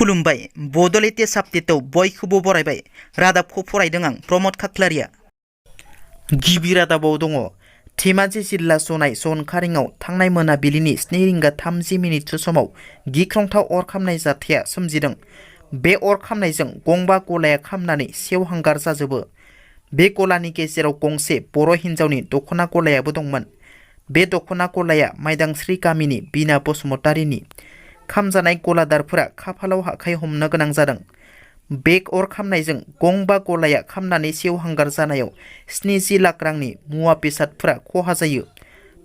खुलुमबाय बड' लेटेस्ट आपडेटआव बयखौबो बरायबाय। रादाबखौ फरायदों आं प्रमद खाख्लारिया। गिबि रादाबाव दङ धेमाजि जिल्ला जनाय जनखारिङाव थांनाय मोनाबिलिनि 7:30 समाव गिख्रंथाव अर खामनाय जाथाया सोमजिदों। बे अर खामनायजों गंबा गलाया खामनानै सेवहांगार जाजोबो। बे गलानि गेजेराव गंसे बर' हिन्जावनि दख'ना गलायाबो दंमोन। बे दख'ना गलाया माइदांस्रि गामिनि बिना बसुमतारीनि। खामजानाय गलादारफोरा खाफालाव आखाइ हमनो गोनां जादों। बे अर खामनायजों गंबा गलाया खामनानै सेवहांगार जानायाव 70 लाख रांनि मुवा बेसादफोरा खहा जायो।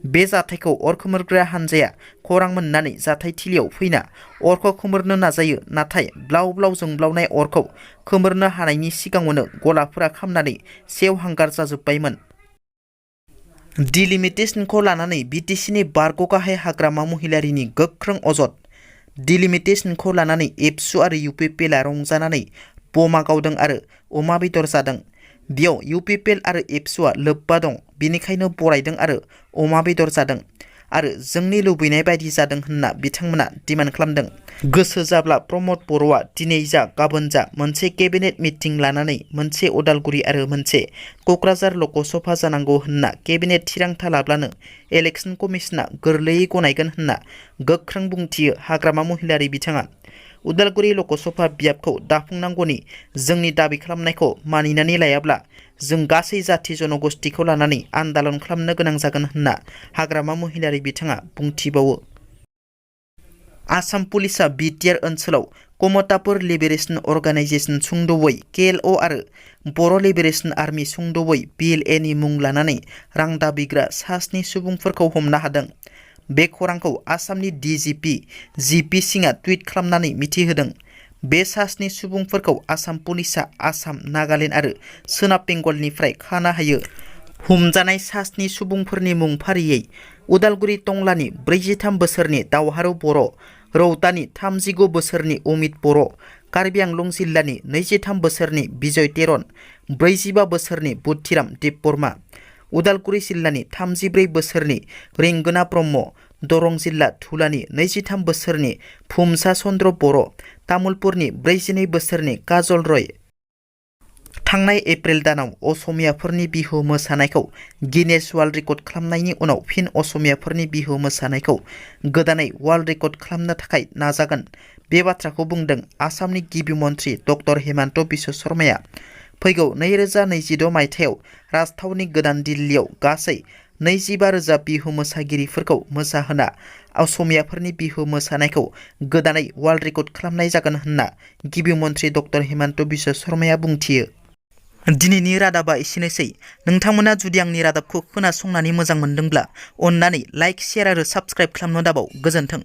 बे जाथायखौ अर खोमोरग्रा हान्जाया खौरां मोननानै जाथायथिलियाव फैना अरखौ खोमोरनो नाजायो, नाथाय ब्लाव ब्लाव जोंब्लावनाय अरखौ खोमोरनो हानायनि सिगाङावनो गलाफोरा खामनानै सेवहांगार जाजोब्बायमोन। डिलिमिटेशनखौ लानानै बिटिसिनि बारग' गाहाय हाग्रामा महिलारिनि गोख्रों अजद। डिलिमिटेशनखौ लानानै एबसु आरो इउपिपिएलआ रंजानानै बमा गावदों आरो अमा बेदर जादों। बेयाव इउपिपिएल आरो एबसुआ लोब्बा दं, बेनिखायनो बरायदों आरो अमा बेदर जादों आरो जोंनि लुबैनाय बायदि जादों होनना बिथांमोना डिमान्ड खालामदों। गोसो जाब्ला प्रमद बर'आ दिनै जा गाबोन जा मोनसे केबिनेट मिटिं लानानै मोनसे उदालगुरि आरो मोनसे क'क्राझार लकसभा जानांगौ होनना केबिनेट थिरांथा लाब्लानो इलेक्सन कमिसना गोरलैयै गनायगोन होनना गोख्रों बुंथियो हाग्रामा महिलारि बिथाङा। उदालगुरि लकसभा बियाबखौ दाफुंनांगौनि जोंनि दाबि खालामनायखौ मानिनानै लायाब्ला जों गासै जाथि जनगोष्ठीखौ लानानै आन्दालन खालामनो गोनां जागोन होनना हाग्रामा महिलारि बिथाङा बुंथिबावो। आसाम पुलिसआ बिटिआर ओनसोलाव कमतापुर लिबारेशन अर्गानाइजेशन सुंद'यै KLO आरो बर' लिबारेशन आर्मी सुंद'यै BLA नि मुं लानानै रां दाबिग्रा 7 सुबुंफोरखौ हमनो हादों। बे खौरांखौ आसामनि DGP जिपि सिंहआ टुइट खालामनानै मिथिहोदों। बे 7 सुबुंफोरखौ आसाम पुलिसआ आसाम, नागालेन्ड आरो सोनाब बेंगलनिफ्राय खानो हायो। हमजानाय 7 सुबुंफोरनि मुं फारियै उदालगुरि टंलानि 43 बोसोरनि दावहारु बर', रौतानि 39 बोसोरनि अमित बर', कार्बि आंलं जिल्लानि 23 बोसोरनि बिजय तेरन, 45 बोसोरनि बुद्धिराम देबबर्मा, उदालगुरि जिल्लानि 34 बोसोरनि रेंगोना ब्रह्म, दरं जिल्ला धुलानि 23 बोसोरनि भुमसा चन्द्र बर', तामुलपुरनि 42 बोसोरनि काजल रय। थांनाय एप्रिल दानाव असमियाफोरनि बिहु मोसानायखौ गिनेस वार्ल्ड रेकर्ड खालामनायनि उनाव फिन असमियाफोरनि बिहु मोसानायखौ गोदानै वार्ल्ड रेकर्ड खालामनो थाखाय नाजागोन। बे बाथ्राखौ बुंदों आसामनि गिबि मन्थ्रि डक्टर हिमन्त बिश्व शर्माया। फैगौ 2026 मायथाइयाव राजथावनि गोदान दिल्लीयाव गासै 25,000 बिहु मोसागिरिफोरखौ मोसाहोना असमियाफोरनि बिहु मोसानायखौ गोदानै वार्ल्ड रेकर्ड खालामनाय जागोन होनना गिबि मन्थ्रि डक्टर हिमन्त बिश्व शर्माया बुंथियो। दिनैनि रादाबा एसेनोसै। नोंथांमोना जुदि आंनि रादाबखौ खोनासंनानै मोजां मोनदोंब्ला अन्नानै लाइक, शेयार आरो साबस्क्राइब खालामनो दाबाव। गोजोन्थों।